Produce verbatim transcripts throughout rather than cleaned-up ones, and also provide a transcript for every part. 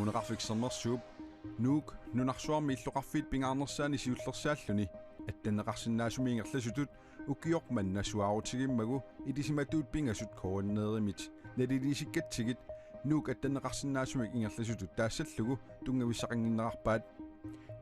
Kommuneqarfik Sermersuup Nuuk nunarsuarmi illoqarfiit pingaarnersaanni siullersaalluni attanneqarsinnaasumik ingerlasutut ukioq manna suaarutigisimagaat ilisimatuut pingasut K N R-imit naliliisikkatsigit Nuuk attanneqarsinnaasumik ingerlasutut taassallugu tunngavissaqannginnerarpaat.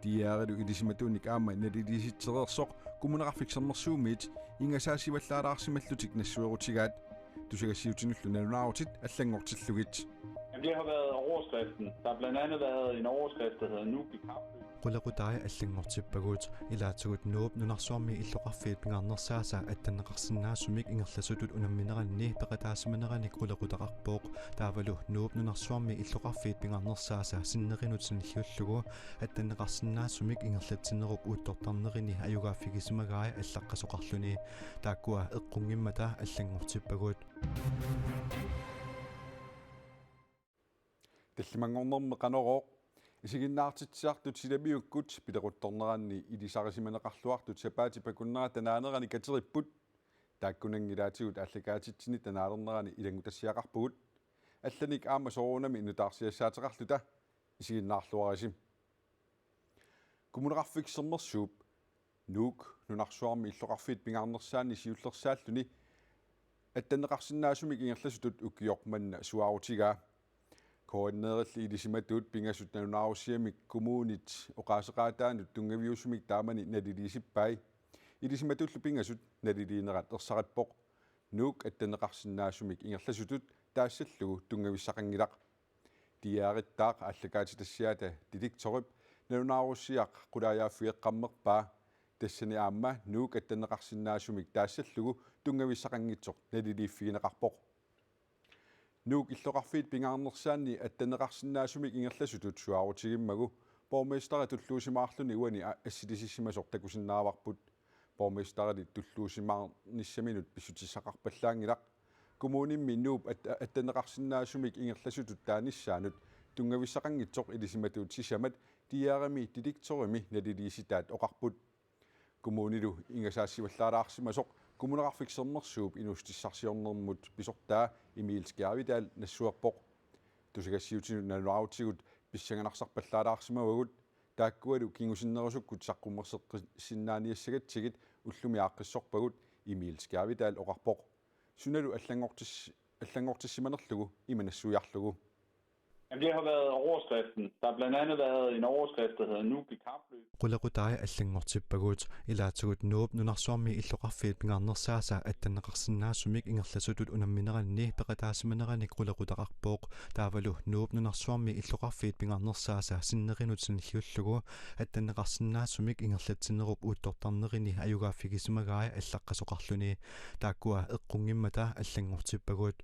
D R-ilu ilisimatuunik aamma naliliisitsereersoq Kommuneqarfik Sermersuumiit ingasaasivallaalaarsimallutik nassuerutigaat. Tusagassiuutinullu nalunaarutit allanngortillugit. Jamen, det har været overskriften. Der har blandt andet været en overskrift, der hedder Nuuk i kapløb. Qulequtai allanngortippagut, ilaatigut Nuup nunarsuarmi illoqarfiit pingaarnersaasa attanneqarsinnaasumik ingerlasutut unammineranni peqataasimaneranik qulequtaqarpoq. Taavalu Nuup nunarsuarmi illoqarfiit pingaarnersaasa sinnerinut sanilliullugu attanneqarsinnaasumik ingerlatsinerup uuttortarnerini ajugaaffigisimagaat allaqqasoqarluni. Taakkua eqqunngimmata allanngortippagut. Tallimanngornermi Qanorooq. Isiginnaartitsisartut silamiukkut pileruttorneranni ilisarisimaneqarluartut sapaatip akunnerata naanerani kateripput. Taakkunannga ilaatigut aallakaatitsinni naalernerani ilanngutassiaqarpugut. Allanik aamma soorunami nutaarsiassaateqarluta isiginnaarluarisi. Kommuneqarfik Sermersuup Nuuk nunarsuarmi illoqarfiit pingaarnersaanni siullersaalluni attanneqarsinnaasumik ingerlasutut ukioq manna suaarutigaa. K N R-illi ilisimatuut pingasut nalunaarusiamik kommunit oqaaseqaataanut tunngaviusumik taamani naliliisippai. Ilisimatuullu pingasut naliliinerat ersarippoq. Nuuk attanneqarsinnaasumik ingerlasutut taassallugu tunngavissaqanngilaq. D R-ittaaq aallakaatitassiaata direktørip nalunaarusiaq qulaajaaffigeqqammerpaa. Tassani aamma Nuuk attanneqarsinnaasumik taassallugu tunngavissaqanngitsoq naliliiffigineqarpoq. Nuuk illoqarfiit pingaarnersaanni attanneqarsinnaasumik ingerlasutut suaarutigisimagaat borgmesteri tulluusimaarluni uani a-, assilisissimasoq takusinnaavarput. Borgmesterili tulluusimaarnissaminut pissutissaqarpallaanngilaq. Kommunimi Nuup at-, attanneqarsinnaasumik ingerlasutut taanissaanut tunngavissaqanngitsoq ilisimatuut sisamat D R-imi direktørimi naliliisitaat oqarput. Kommunilu ingasaassivallaalaarsimasoq Kommuneqarfik Sermersuup inuussutissarsiornermut pisortaa Emil Skaavidaal nassuerpoq. Tusagassiuutinut nalunaarutigut pissanganarsarpallaalaarsimavagut, taakkualu kingusinnerusukkut saqqummerseqqissinnaaniassagatsigit ullumi aaqqissorpagut, Emil Skaavidaal oqarpoq. Sunalu allanngortis-, allanngortissimanerlugu ima nassuiarlugu. Jamen, det har været overskriften. Der har blandt andet været en overskrift, der hedder Nuuk i kapløb. Qulequtai allanngortippagut, ilaatigut Nuup nunarsuarmi illoqarfiit pingaarnersaasa attanneqarsinnaasumik ingerlasutut unammineranni peqataasimaneranik qulequtaqarpoq. Taavalu Nuup nunarsuarmi illoqarfiit pingaarnersaasa sinnerinut sanilliullugu attanneqarsinnaasumik ingerlatsinerup uuttortarnerini ajugaaffigisimagaat allaqqasoqarluni. Taakkua eqqunngimmata allanngortippagut.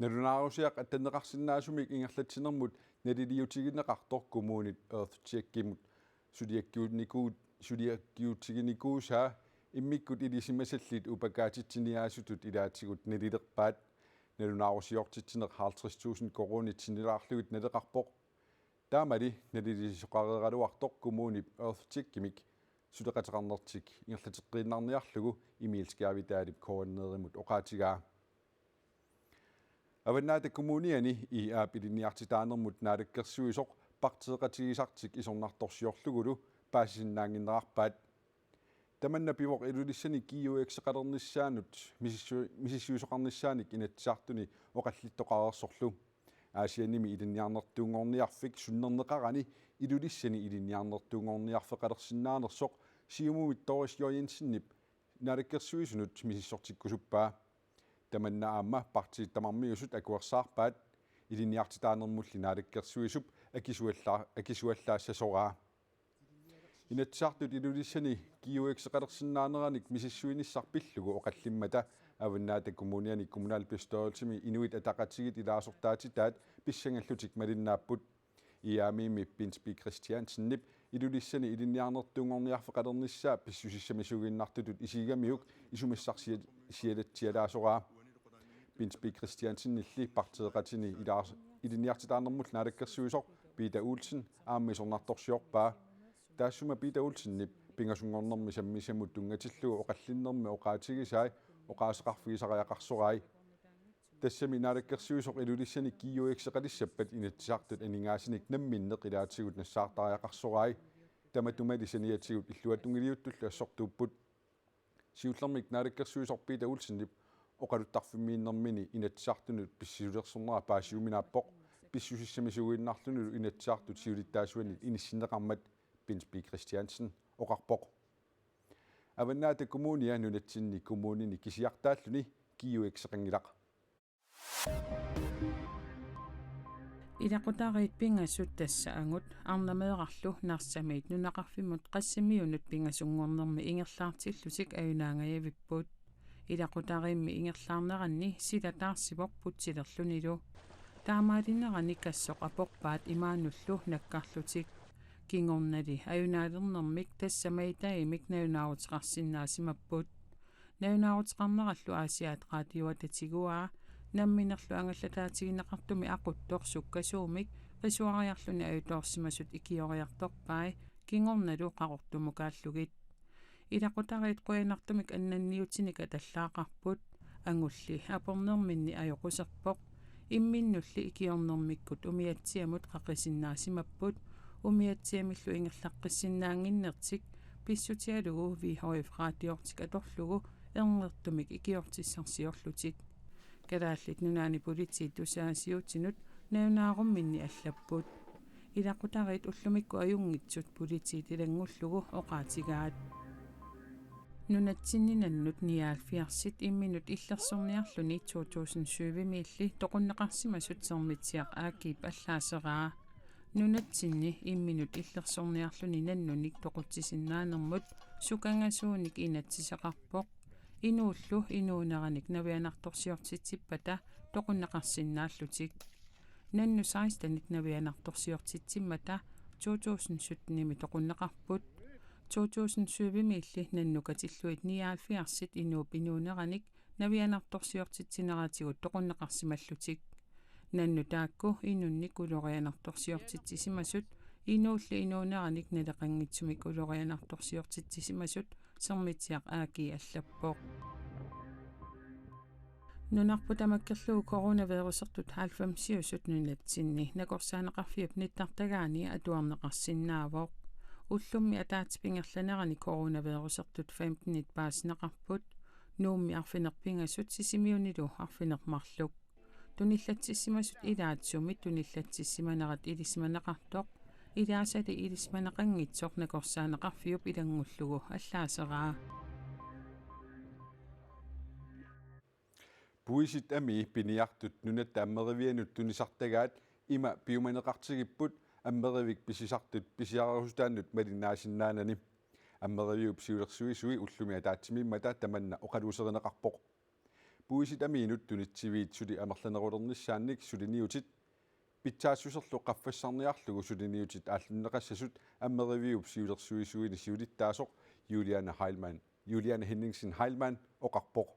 Nalunaarusiaq attanneqarsinnaasumik ingerlatsinermut naliliutigineqartoq kommunip EarthCheckimut suliakkiuniku-, suliakkiutiginikuusaa immikkut ilisimasallit upakaatitsiniaasutut ilaatigut nalilerpaat. Nalunaarusiortitsineq halvtreds tusind koruunit sinnilaarlugit naleqarpoq. Taamali naliliisoqareeraluartoq kommunip EarthCheckimik suleqateqarnertik ingerlateqqiinnarniarlugu Emil Skaavidaalip K N R-imut oqaatigaa. Avannaata Kommuniani I A-p ilinniartitaanermut naalakkersuisoq partiiqatigisartik isornartorsiorlugulu paasisinnaannginnerarpaat. Tamanna pivoq Ilulissani G U X-eqalernissaanut misissu-, misissuisoqarnissaanik Inatsisartuni oqallittoqareersorlu. Aasiannimi ilinniarnertuunngorniarfik sunnerneqarani Ilulissani ilinniarnertuunngorniarfeqalersinnaanersoq Siumumit Doris J. Jensenip naalakkersuisunut misissortikkusuppaa. Tamanna aamma partiit tamarmiusut akuersaarpaat, ilinniartitaanermulli naalakkersuisup akisualla-, akisuallaassasoraa. Inatsisartut Ilulissani G U X-eqalersinnaaneranik misissuinissaq pillugu oqallimmata Avannaata Kommuniani kommunalbestyrelsimi Inuit Ataqatigiit ilaasortaatitaat pissangallutik malinnaapput. I A M-imi Bent B. Christiansenip Ilulissani ilinniarnertuunngorniarfeqalernissaa pissusissamisuuginnartutut isigigamiuk isumassarsiat-, sialatsialaasoraa. Bent B. Christiansenilli partiiqatini ilaas-, ilinniartitaanermullu naalakkersuisoq Peter Olsen aamma isornartorsiorpaa. Taassuma Peter Olsenip pingasunngornermi sammisamut tunngatillugu oqallinnermi oqaatigisai oqaaseqarfigisariaqarsorai. Tassami naalakkersuisoq Ilulissani G U X-eqalissappat Inatsisartut aningaasanik namminneq ilaatigut nassaartariaqarsorai. Tamatumali saniatigut illuatungiliuttullu assortuupput. Siullermik naalakkersuisoq Peter Olsenip oqaluttarfimmiinnermini Inatsisartunut pissusilersornera paasiuminaappoq. Pissusissamisuuinnarlunilu Inatsisartut siulittaasuanit inissinneqarmat Bent B. Christiansen oqarpoq. Avannaata Kommunia nunatsinni kommunini kisiartaalluni G U X-eqanngilaq. Ilaqutariit pingasut, tassa angut, arnameerarlu Narsamiit nunaqarfimmut qassimiunut pingasunngornermi ingerlaartillutik ajunaangajavipput. Ilaqutariimmi ingerlaarneranni sila taarsivoq putsilerlunilu. Taamaalinerani kassoq aporpaat imaannullu nakkarlutik. Kingornali ajunaalernermik, tassa maitaamik, nalunaaruteqarsinnaasimapput. Nalunaaruteqarnerallu Aasiaat Raatiuata tiguaa, namminerlu angallataatigineqartumi aquttoq sukkasuumik qisuariarluni ajutoorsimasut ikioriartorpai, kingornalu Qaqortumukaallugit. Ilaqutariit qujanartumik annanniutinik atallaaqarput. Angulli apornerminni ajoquserpoq. Imminnulli ikiornermikkut umiatsiamut qaqisinnaasimapput, umiatsiamillu ingerlaqqissinnaannginnertik, pissutigalugu V H F-raatiortik atorlugu erngertumik ikiortissarsiorlutik. Kalaallit Nunaanni Politiit tusagassiuutinut nalunaarumminni allapput. Ilaqutariit ullumikkut ajunngitsut politiit ilanngullugu oqaatigaat. Nunatsinni nannut nioghalvfjerdsit imminut illersorniarluni to tusind syvimiilli toqunneqarsimasut Sermitsiaq A G-p allaaseraa. Nunatsinni imminut illersorniarluni nannunik toqutsisinnaanermut sukangasuunik inatsiseqarpoq. Inuullu inuuneranik navianartorsiortitsippata toqunneqarsinnaallutik. Nannut sekstenit navianartorsiortitsimmata to tusind syttenimi toqunneqarput. To tusind syvimiilli nannukatillugit nioghalvfjerdsit inuup inuuneranik navianartorsiortitsineratigut toqunneqarsimallutik. Nannut taakku inunnik ulorianartorsiortitsisimasut, inuulli inuuneranik naleqanngitsumik ulorianartorsiortitsisimasut, Sermitsiaq A G allappoq. Nunarput tamakkerlugu coronavirusertut halvfemsiusut nunatsinni nakorsaaneqarfiup nittartagaani atuarneqarsinnaavoq. Ullummi ataatsip ingerlanerani coronavirusertut femtenit paasineqarput, Nuummi arfineq-pingasut, Sisimiunilu arfineq-marluk. Tunillatsissimasut ilaat sumi tunillatsissimanerat ilisimaneqartoq, ilaasali ilisimaneqanngitsoq nakorsaaneqarfiup ilanngullugu allaaseraa. Puisit amii piniartut Nunatta Ammerivianut tunisartagaat ima piumaneqartigipput Ammerivik pisisartut pisiarerusutaannut malinnaasinnaanani. Ammeriviup siulersuisui ullumi ataatsimiimmata tamanna oqaluuserineqarpoq. Puisit amiinut tunitsiviit suli amerlanerulernissaannik suliniutit pitsaassuserlu qaffassarniarlugu suliniutit aallunneqassasut Ammeriviup siulersuisuini siulittaasoq Juliane Heilmann, Juliane Henningsen Heilmann oqarpoq.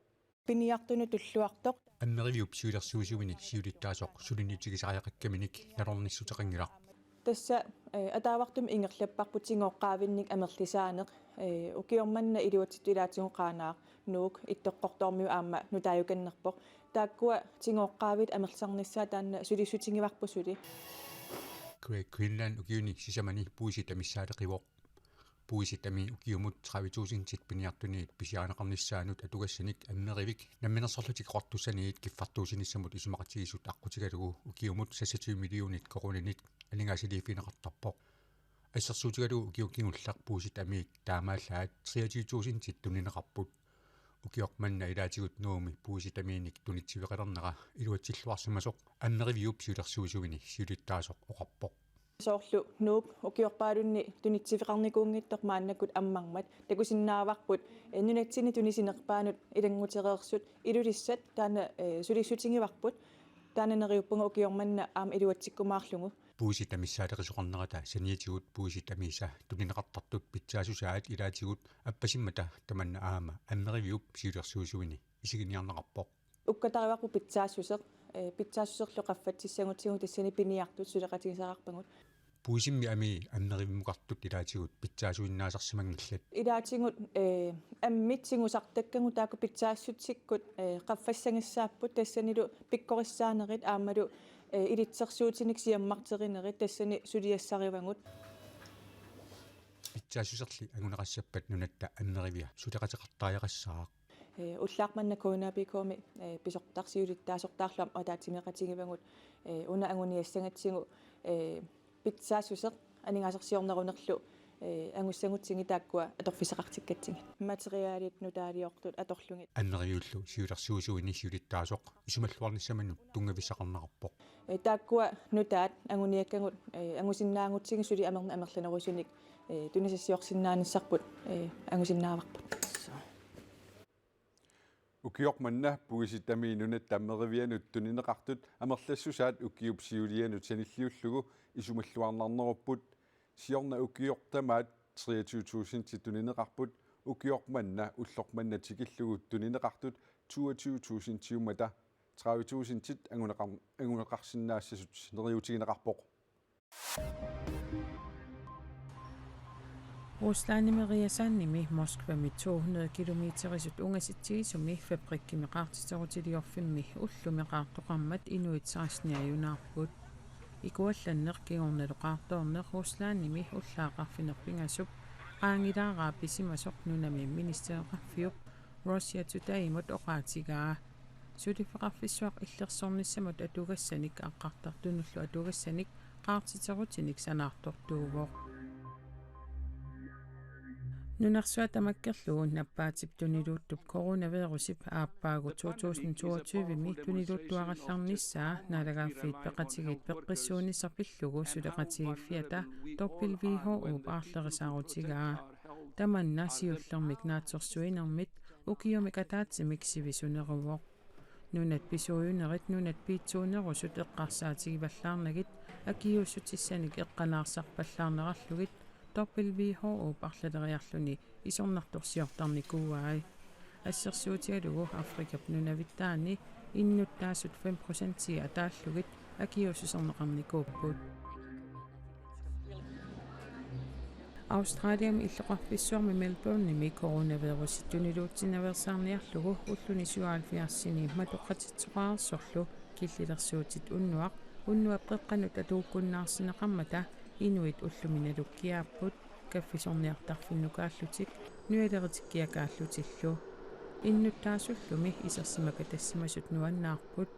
Piniartunut tulluartoq. Ammeriviup siulersuisuini siulittaasoq suliniutigisariaqakkaminik nalornissuteqanngilaq. Tassa, eh, ataavartumik ingerlapparput tigooqqaavinnik amerlisaaneq, eh, ukioq manna iluatsittoq ilaatigut Qaanaaq, Nuuk, Ittoqqortoormiut aamma nutaajukannerpoq. Taakkua tigooqqaavit amerlisarnissaat taanna sulissutigivarput suli. Great Greenland ukiuni sisamani puisit amissaaleqivoq. Puisit amii ukiumut tredive tusindit piniartuniit pisiarineqarnissaannut atugassanik Ammerivik Namminersorlutik Oqartussaniit kiffartuussinissamut isumaqatigiissut aqqutigalugu ukiumut seksogtyve millionit koruuninik aningaasaliiffigineqartarpoq. Assersuutigalugu ukioq kingulleq puisit amiit taamaallaat treogtyve tusindit tunineqarput. Ukioq manna ilaatigut Nuummi puisit amiinik tunitsiveqalernera iluatsilluarsimasoq Ammeriviup siulersuisuini siulittaasoq oqarpoq. Soorlu Nuuk ukiorpaalunni tunitsiveqarnikuunngitsoq maannakkut ammarmat takusinnaavarput, eh, nunatsinni tunisinerpaanut ilanngutereersut Ilulissat taanna, eh, sulissutigivarput. Taanna neriuppunga ukioq manna aamma iluatsikkumaarlugu. Puisit amissaaleqisoqarnerata saniatigut puisit amiisa tunineqartartut pitsaassusaat ilaatigut appasimmata tamanna aamma Ammeriviup siulersuisuini isiginiarneqarpoq. Ukkatarivarput pitsaassuseq, eh, pitsaassuserlu qaffatsissagutsigu tassani piniartut suleqatigisariaqarpagut. Puisimmi amii ammerivimmukartut ilaatigut pitsaasuinnaasarsimanngillat. Ilaatigut, eh, ammit tigusartakkagut taakku pitsaassutsikut, eh, qaffassanngissaapput tassanilu pikkorissaanerit aammalu, eh, ilitsersuutinik siammarterinerit tassani suliassarivagut. Pitsaassuserli anguneqassappat nunatta ammerivia suleqateqartariaqassaaq. Eh, ullaaq manna K N A P K-mi, eh, pisortaq siulittaasortaarlu aamma ataatsimeeqatigivagut, eh, una anguniassagatsigu, eh, pitsaassuseq aningaasarsiornerunerlu, eh, angussagutsigit taakkua atorfissaqartikkatsigit. Materialit nutaaliortut atorlugit. Ammeriviullu siulersuisuini siulittaasoq isumalluarnissaminut tunngavissaqarnerarpoq. Eh, taakkua nutaat anguniakkagut, eh, angusinnaagutsigit suli amerna amerlanerusunik, eh, tunisassiorsinnaanissarput, eh, angusinnaavarput. Ukioq manna puisit amii nunatta ammerivianut tunineqartut amerlassusaat ukiup siulianut sanilliullugu isumalluarnarnerupput. Siorna ukioq tamaat treogtyve tusindit tunineqarput, ukioq manna ulloq manna tikillugu tunineqartut toogtyve tusindiummata tredive tusindit anguneqar-, anguneqarsinnaassasut neriuutigineqarpoq. Ruslandimi Ryazanimi Moskvami to hundrede kilometerisut ungasitsigisumi fabrikkimi qaartiterutiliorfimmi ullumi qaartoqarmat inuit seksten ajunaarput. Ikuallanneq kingornalu qaartoorneq Ruslandimi ullaaq arfineq-pingasup qaangilaaraa pisimasoq nunami ministereqarfiup Russia Todaymut oqaatigaa. Suliffeqarfissuaq illersornissamut atugassanik aqqartartunullu atugassanik qaartiterutinik sanaartortuuvoq. Nunarsuaq tamakkerlugu nappaatip tuniluuttup coronavirusip aappaagu to tusind toogtyve-mi tuniluuttuarallarnissaa Naalagaaffiit Peqatigiit peqqissuunissaq pillugu suleqatigiiffiata W H O-p aarlerisaarutigaa. Tamanna siullermik naatsorsuinermit ukiumik ataatsimik sivisuneruvoq. Nunat pisuujunerit nunat piitsuunerusut eqqarsaatigivallaarnagit akiuussutissanik eqqanaarsarpallaarnerarlugit W H O-p arlaleriarluni isornartorsiortarnikuuai. Assersuutigalugu Afrikap nunavittaani innuttaasut fem procentii ataallugit akiuussuserneqarnikuupput. Australiami illoqarfissuarmi Melbourneimi coronavirusi tuniluutsinnaveersaarniarlugu ulluni syvoghalvfjerdsini matoqatitsoqarsorlu killilersuutit unnuaq unnuap qeqqanut atuukkunnaarsineqarmata inuit ullumi nalukkiaapput, kaffisorniartarfinnukaallutik, nujaleritikkiakaallutillu. Innuttaasullumi isersimakatassimasut nuannaarput,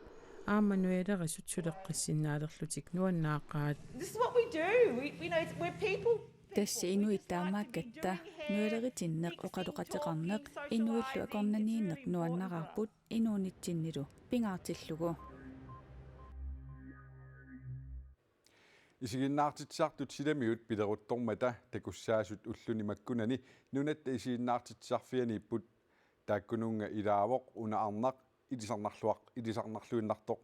aamma nujalerisut suleqqissinnaalerlutik nuannaaqaat. This is what we do. We, we know it's, we're people. Tassa inuit taamaakkatta, nujaleritinneq oqaloqateqarneq, inuillu akornanniinneq nuannaraarput, inuunitsinnilu pingaartillugu. Isiginnaartitsisartut silamiut pileruttormata takussaasut ulluni makkunani nunatta isiginnaartitsisarfianiipput, taakkununnga ilaavoq una arnaq ilisarnarluaq-, ilisarnarluinnartoq.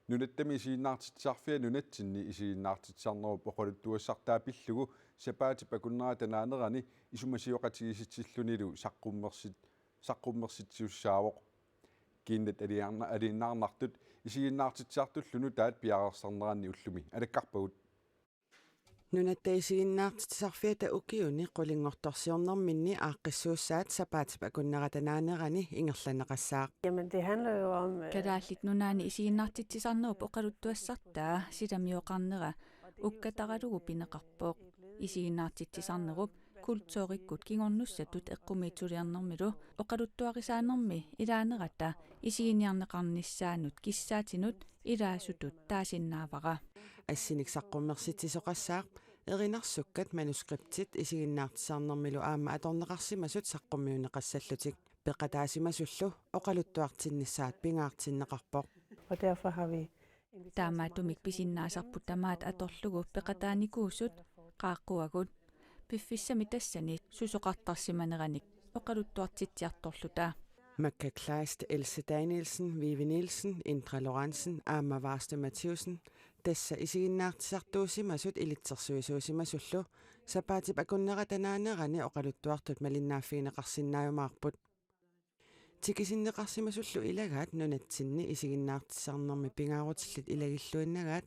Nunattami isiginnaartitsisarfia nunatsinni isiginnaartitsisarnerup oqaluttuassartaa pillugu sapaatip akunnerata naanerani isumasioqatigiissitsillunilu saqqummersit-, saqqummersitsisussaavoq. Kiinnat aliarna-, aliinnarnartut isiginnaartitsisartullu nutaat piareersarneranni ullumi alakkarpagut. Nunatta isiginnaartitsisarfiata ukiuni qulinngortorsiornerminni aaqqissuussaat sapaatip akunnerata naanerani ingerlanneqassaaq. Jamen, det handler jo om, øh, Kalaallit Nunaanni isiginnaartitsisarnerup oqaluttuassartaa silamioqarnera ukkataralugu pineqarpoq. Isiginnaartitsisarnerup kulturikkut kingornussatut eqqumiitsuliornermilu oqaluttuarisaanermi ilaanerata isiginiarneqarnissaanut kissaatinut ilaasutut taasinnaavara. Assinik saqqummersitsisoqassaaq, erinarsukkat manuskriptit isiginnaartitsisarnermilu aamma atorneqarsimasut saqqummiunneqassallutik. Peqataasimasullu oqaluttuartinnissaat pingaartinneqarpoq. Og derfor har vi Taamaattumik pisinnaasarput tamaat atorlugu peqataanikuusut qaaqquagut piffissami tassani susoqartarsimaneranik oqaluttuartitsiartorluta. Makka Kleist, Else Danielsen, Vivi Nielsen, Indra Lorentzen aamma Varste Mathiussen, tassa isiginnaartitsisartuusimasut ilitsersuisuusimasullu sapaatip akunnerata naanerani oqaluttuartut malinnaaffigineqarsinnaajumaarput. Tikisinneqarsimasullu ilagaat nunatsinni isiginnaartitsisarnermi pingaarutillit ilagilluinnagaat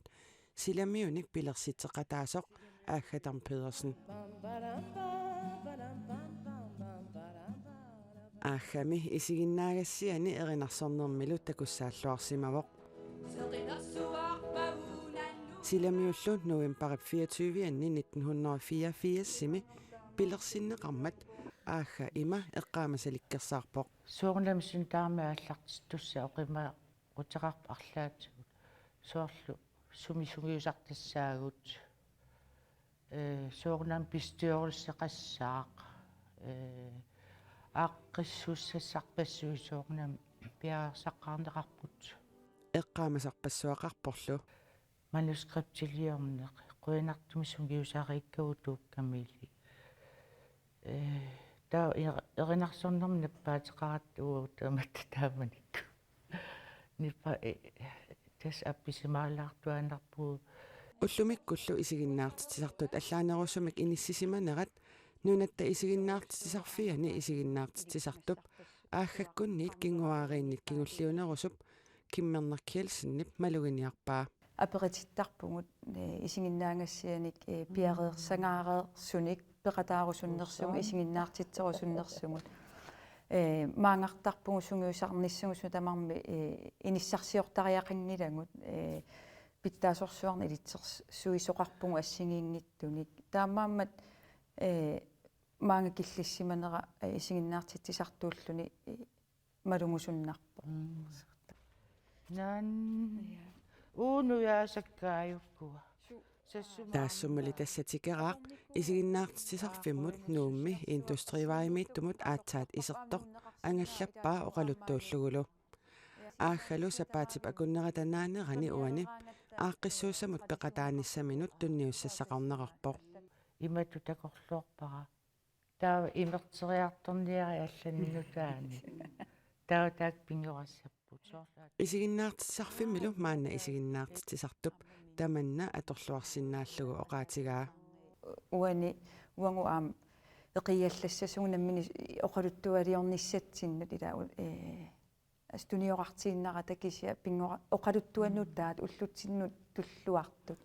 silamiunik pilersitseqataasoq Aagga Dam Pedersen. Aaggami isiginnaagassiani erinarsornermilu takussaalluarsimavoq. Silamiullu novembarip fireogtyve-anni nitten hundrede og fireogfirs-imi pilersinneqarmat Aagga ima eqqaamasalikkersaarpoq. Soorunami suna taama aallartittussaq oqimaaquteqarpoq arlaatigut. Soorlu sumi sungiusartassaagut. Ee, soorunami bestyrelseqassaaq. Ee, aaqqissuussassarpassuit soorunami piareersaqqaarneqarput. Eqqaamasarpassuaqarporlu. Manuskriptiliorneq, qujanartumik sungiusariikkagut tuukkamili. Ee, taava er-, erinarsornermik nappaateqaratta uagut tamatta taamanikkut. Nippa, ee, tassa appisimaalaartuaannarpugut. Ullumikkullu isiginnaartitsisartut allaanerusumik inissisimanerat Nunatta Isiginnaartitsisarfiani isiginnaartitsisartup Aaggakkunniit kinguaariinnit kingulliunerusup Kimmernaq Kjeldsenip maluginiarpaa. Aperitittarpugut, ee, isiginnaagassianik, ee, piareersangaareersunik peqataarusunnersugut, isiginnaartitserusunnersugut. Ee, maanngartarpugut sungiusarnissagut suna tamarmi, ee, inissarsiortariaqanngilagut, ee, pitsaasorsuarnik ilitsersuisoqarpugut assigiinngitsunik. Taamaammat, ee, maanga killissimanera, ee, isiginnaartitsisartuulluni, ee, malugusunnarpoq. Mm. Naan. Ja. Uu, nujaasakka ajukkua. Sassuma. Taassumali tassa tikeraaq isiginnaartitsisarfimmut Nuummi Industrivejimiittumut aatsaat isertoq angallappaa oqaluttuullugulu. Aaggalu sapaatip akunnerata naanerani uani aaqqissuussamut peqataanissaminut tunniussassaqarnerarpoq. Imatut takorloorpara. Taava imerteriartorniarigit allani nutaani. Taava taakku pinngorassapput. Soorlu aat- Isiginnaartitsisarfimmilu maanna isiginnaartitsisartup tamanna atorluarsinnaallugu oqaatigaa. Uani, uagut aamma eqiallassasugut nammineq oqaluttualiornissatsinnut ilaa, ee, assut tunioqartiinnarata kisianni pinngora-, oqaluttuaq nutaat ullutsinnut tulluartut.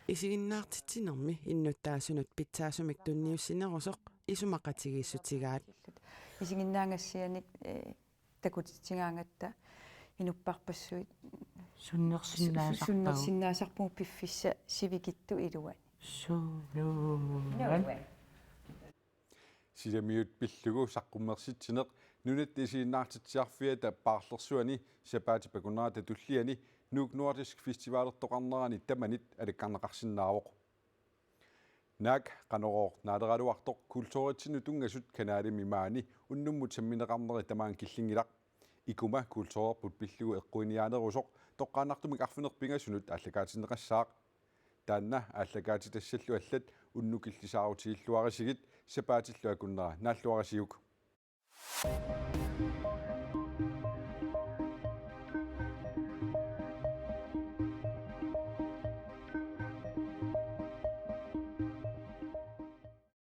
Isiginnaartitsinermi innuttaasunut pitsaasumik tunniussinerusoq isumaqatigiissutigaat. Isiginnaagassianik, ee, takutitsigaangatta inupparpassuit sunnersinnaasarpagut. Su-, su-, sunnersinnaasarpugut piffissaq sivikitsoq iluani. Suu, nuu. Nuuan. Silamiut pillugu saqqummersitsineq Nunatta Isiginnaartitsisarfiata Paarlersuani sapaatip akunnerata tulliani Nuuk Nordisk Festivalertoqarnerani tamanit alakkarneqarsinnaavoq. Naak Qanorooq naaleraluartoq kulturitsinnut tunngasut kanalimi maani unnummut sammineqarneri tamaanga killinngilaq. Ikuma kulturerput pillugu eqquiniaanerusoq toqqaannartumik arfineq-pingasunut aallakaatinneqassaaq. Taanna aallakaatitassallu allat unnuk killisaarutigilluarisigit sapaatillu akunnera naalluarisiuk.